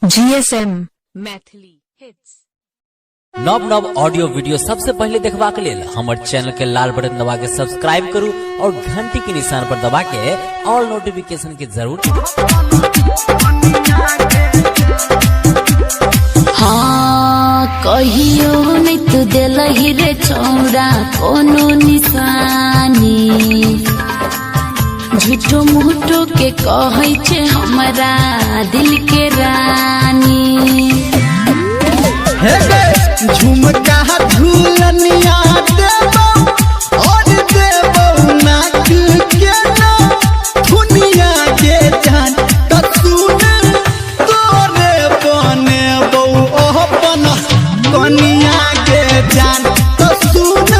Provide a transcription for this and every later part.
GSM Maithili hits. नव नव audio video सबसे पहले देखबाक लेल हमर चैनल के लाल बटन दबा के सब्सक्राइब करू और घंटी के निशान पर दबा के ऑल नोटिफिकेशन के जरूर। हाँ, कहियो नहीं तू दिलही रे छौरा कोनो निशानी। झूठो मूठो के कहै छे हमरा दिल के रानी। हे गे झुमका झूलनिया देबौ और देबौ नाक के ना दुनिया के जान। त सुन तोरे बनेबौ अपन कनिया के जान। त सुन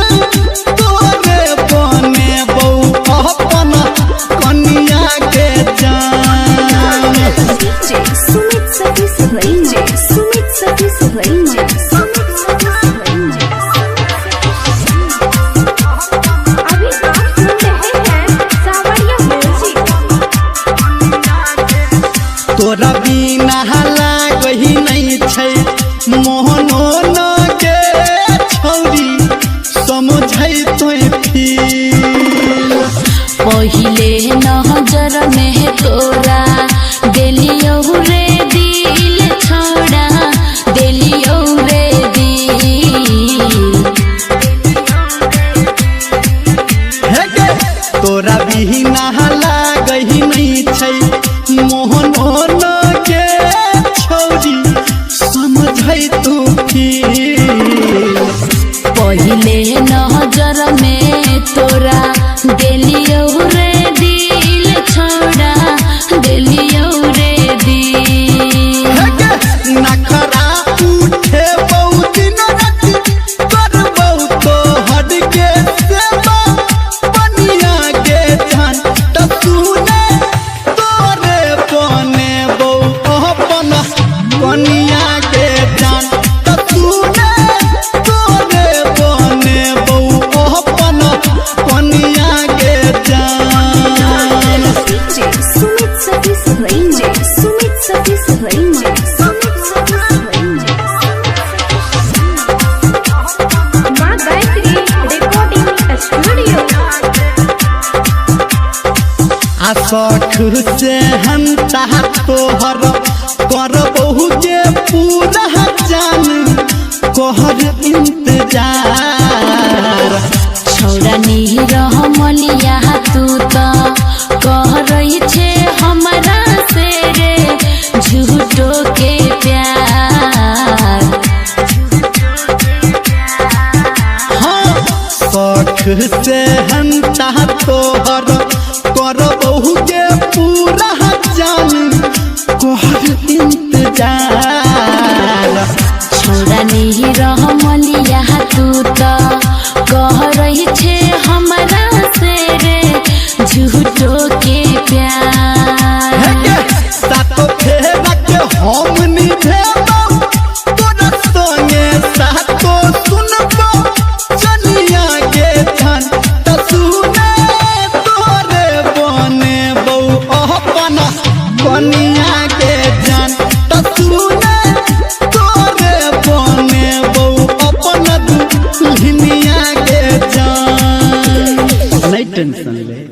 तोरे बनेबौ अपन कनिया के जान। DJ Sumit Satish, DJ Sumit Satish, DJ Sumit Satish. अभी आप सुन रहे हैं सावरिया म्यूजिक। तोरा बिना लागही नहीं छै मोहनो न के छौरी, समझै तोय फील। पहिले नजर में तोरा देलियौ रे दिल छौड़ा, देलियौ रे दिल। हे गे तोरा बिना लागही नहीं छै मोहनो न के छौरी, समझै तू फील। पहिले नजर में तोरा देलियौ रे दिल छौड़ा, देलियौ रे दिल। हे गे नखरा उठे दिन राति करबौ तोहर के सेवा बनिया के जान। त सुने तोरे बनेबौ अपन कनिया के जान। त सुने तोरे बनेबौ अपन कनिया के जान। DJ Sumit Satish, DJ Sumit Satish, DJ Sumit Satish. माँ गायत्री रिकॉर्डिंग स्टूडियो। आ शौख से हम चाह तोहर करबहु के पूरा जान, कोहर इंतजार। छौड़ा निरहमलिया तू त कहरै छे हमरा से रे झूठो के प्यार। हाँ, शौख से हम चाह तोहर करबहु के पूरा जान, कोहर इंतजार। छौड़ा निरहमलिया तू त कहरै छे हमरा से रे झूठो के प्यार। हे गे सातो फेरा के हम निभेबौ तोरा संगे, सातो सुनबौ चनिया के जान। त सुने तोरे बनेबौ अपन कनिया के जान। त सुने तोरे बनेबौ अपन दुल्हनिया के जान। नहीं टेंशन ले।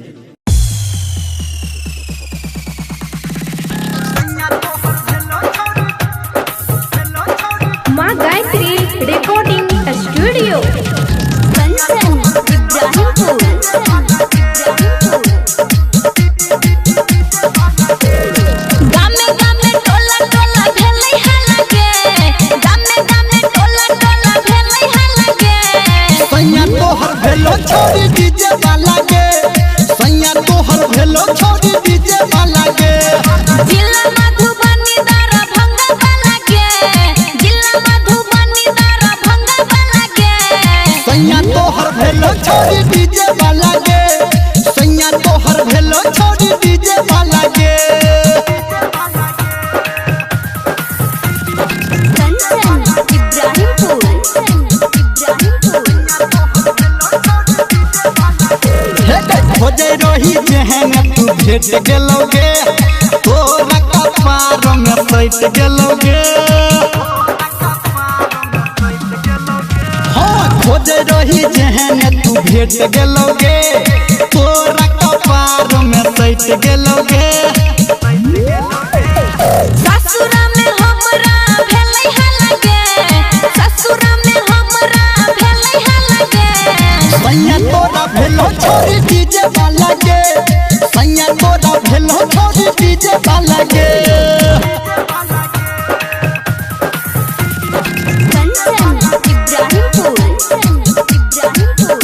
माँ गायत्री रिकॉर्डिंग स्टूडियो। कंचन इब्राहिमपुर। गामे गामे टोला टोला भेलै हल्ला गे, गामे गामे टोला टोला भेलै हल्ला गे। सैया तोहर भेलो छोरी डीजे वाला गे, सैया तोहर भेलो छोरी डीजे वाला गे। जिला मधुबनी दरभंगा वाला गे, जिला मधुबनी दरभंगा वाला गे। सैया तोहर भेलो छोरी डीजे वाला गे, सैया तोहर भेलो छोरी डीजे वाला गे। कंचन इब्राहिमपुर। हे गे खोजे रही जेहन तू भेट गेलो गे, तोरा कपार में। सैत गेलो गे। हाँ खोजे रही जेहन तू भेट गेलो गे, तोरा कपार में सैत गेलो गे। ससुरा में हमरा भेलै हल्ला गे, ससुरा में हमरा भेलै हल्ला गे। सैया तोरा भेलो छोरी डीजे वाला गे, सैया तोरा भेलो छोरी डीजे वाला गे। कंचन इब्राहिमपुर, इब्राहिमपुर।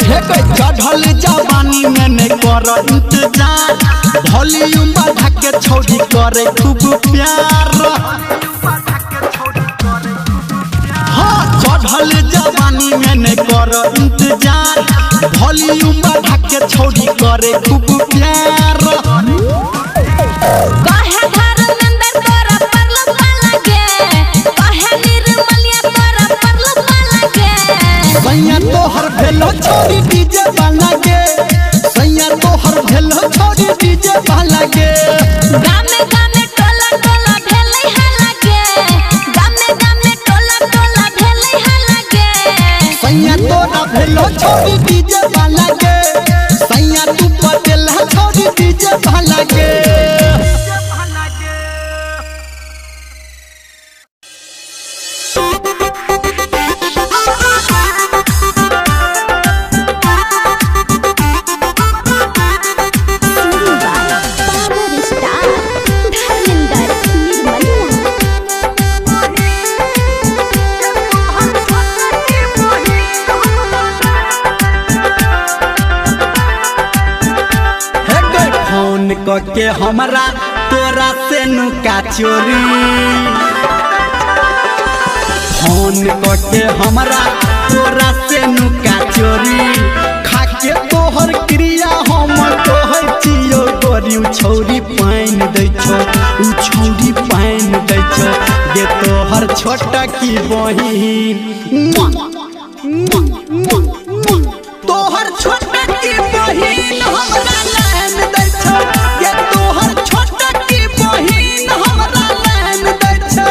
हे कोई चढ़ल जवानी में नहीं कर इंतजार, वॉल्यूम बढ़ा के छोरी करे खूब प्यार। हाँ चढ़ल जवानी में नहीं कर इंतजार, वॉल्यूम बढ़ा के छोरी करे खूब प्यार। कहे धर्मेंद्र तोरा परलो पाला गे, कहे निर्मलिया तोरा परलो पाला गे। सैया तोहर भेलो छोरी डीजे वाला गे, सैया तोहर भेलो छोरी डीजे वाला गे। गामे गामे टोला टोला भेलै हल्ला गे, गामे गामे टोला टोला भेलै हल्ला गे। सैया तोरा भेलो छोरी डीजे वाला गे, सैया तू पटेल छोरी डीजे वाला गे। Singing by power star Dharmendra Nirmaliya. हे गई फोन करके हमरा तोरा से नुका चोरी, फोन करके हमरा तोरा से नुका चोरी। खाके तोहर क्रिया हम कहै छियौ गोरी, उ छौरी पानि दै छौ, उ छौरी पानि दै छौ गे तोहर छोटा की बहिन। तोहर छोटा की बहिन हमरा लाइन दै छौ गे, तोहर छोटा की बहिन हमरा लाइन दै छौ।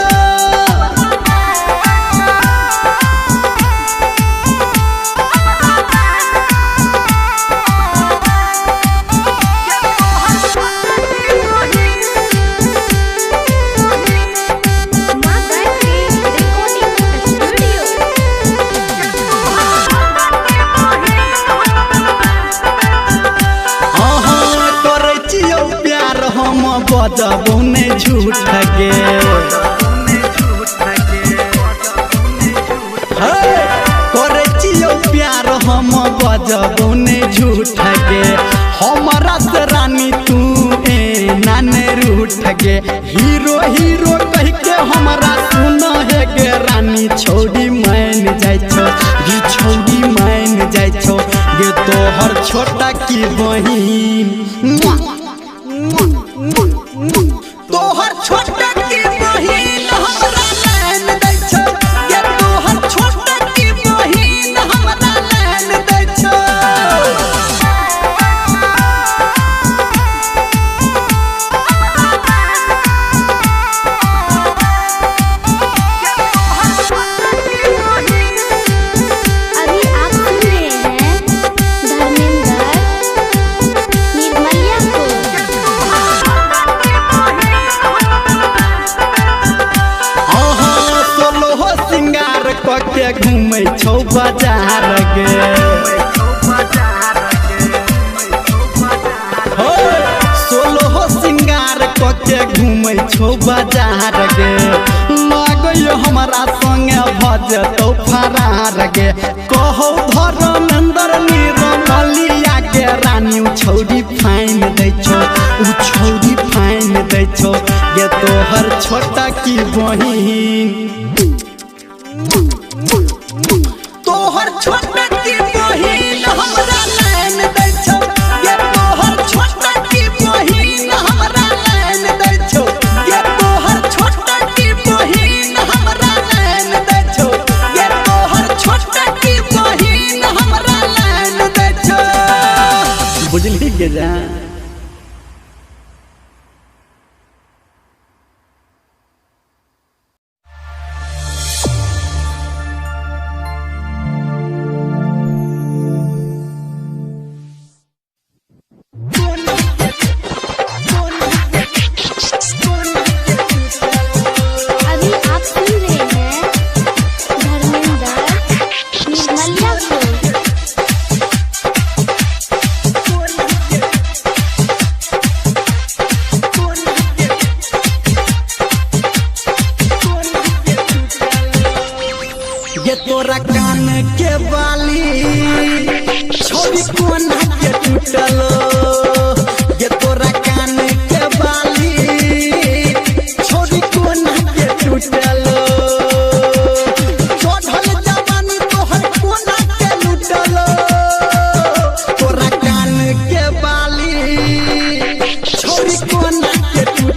माँ गायत्री रिकॉर्डिंग स्टूडियो। अहाँ करै छियौ प्यार हम बजबौ नै झूठ गे, हे, करै छियौ प्यार हम बजबौ नै झूठ गे। हमरा से रानी तू एना नै रूठ गे, हीरो हीरो कहि के हमरा सुन हे गे रानी। छौरी मान जाइ छौ गे, छौरी मान जाइ छौ गे तोहर छोटा की बहिन। तोहर छोटा की बहिन हमरा लाइन दै छौ गे, तोहर छोटा की बहिन हमरा लाइन दै छौ। अभी आप सुन रहे हैं धर्मेंद्र निर्मलिया को। अहाँ सोलहो सिंगार कऽ के घूमै छौ बाजार गे, हो, सोलहो सिंगार कऽ के घूमै छौ बाजार गे। लागैए हमरा संगे भऽ जेतौ फरार गे, कहौ धर्मेंद्र निर्मलिया गे रानी। उ छौरी फाइन दै छौ, उ छौरी फाइन दै छौ गे तोहर छोटा की बहिन। तोहर छोटा की बहिन हमरा लाइन दै छौ गे, तोहर छोटा की बहिन हमरा लाइन दै छौ गे, तोहर छोटा की बहिन हमरा लाइन दै छौ गे, तोहर छोटा की बहिन हमरा लाइन दै छौ। बुझली गे जा।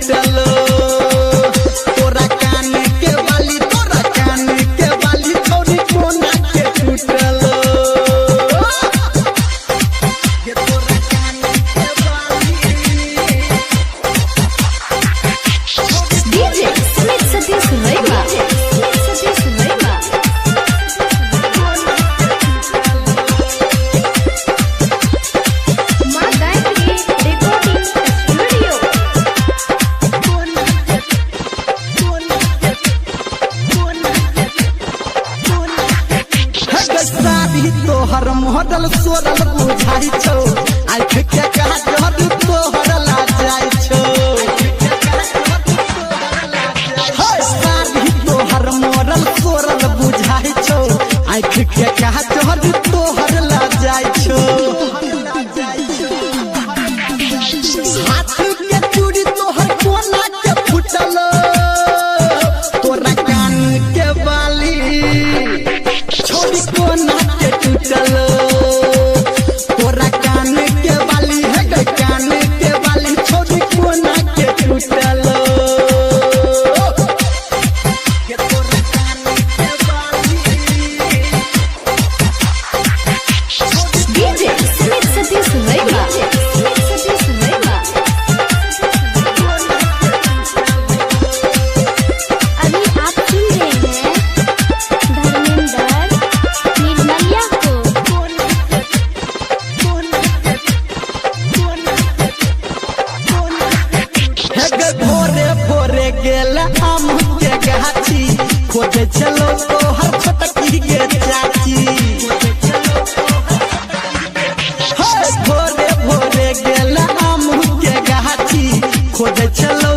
टूटल। तोरा कान के बाली, तोरा कान के बाली छौरी कोना के टूटल। गे तोरा कान के बाली। डीजे सुमित सतीश रैमा। सुमित सतीश रैमा। माँ गायत्री रिकॉर्डिंग स्टूडियो। हे साड़ी तोहर मोहडल सोरल बुझाइ छौ, आँख के काजर तोहर लाजाइ छौ। हे साड़ी तोहर मोहडल सोरल बुझाइ छौ, आँख के काजर तोहर लाजाइ छौ। हाथ के चूड़ी तोहर कोना के फुटल, तोरा कान के बाली छोड़ी कोना के टूटल। तोरा कान के बाली है गे कान के बाली छोड़ी कोना के टूटल। गे तोरा कान के बाली। डीजे सुमित सतीश रैमा। सुमित सतीश रैमा। अभी आप सुन रहे हैं धर्मेंद्र निर्मलिया को। हे गे भोरे भोरे गेल आम के गाछी, खोजे चलो तोहर छोटकी गे चाची। हे भोरे भोरे गेल आम के गाछी, खोजे चलो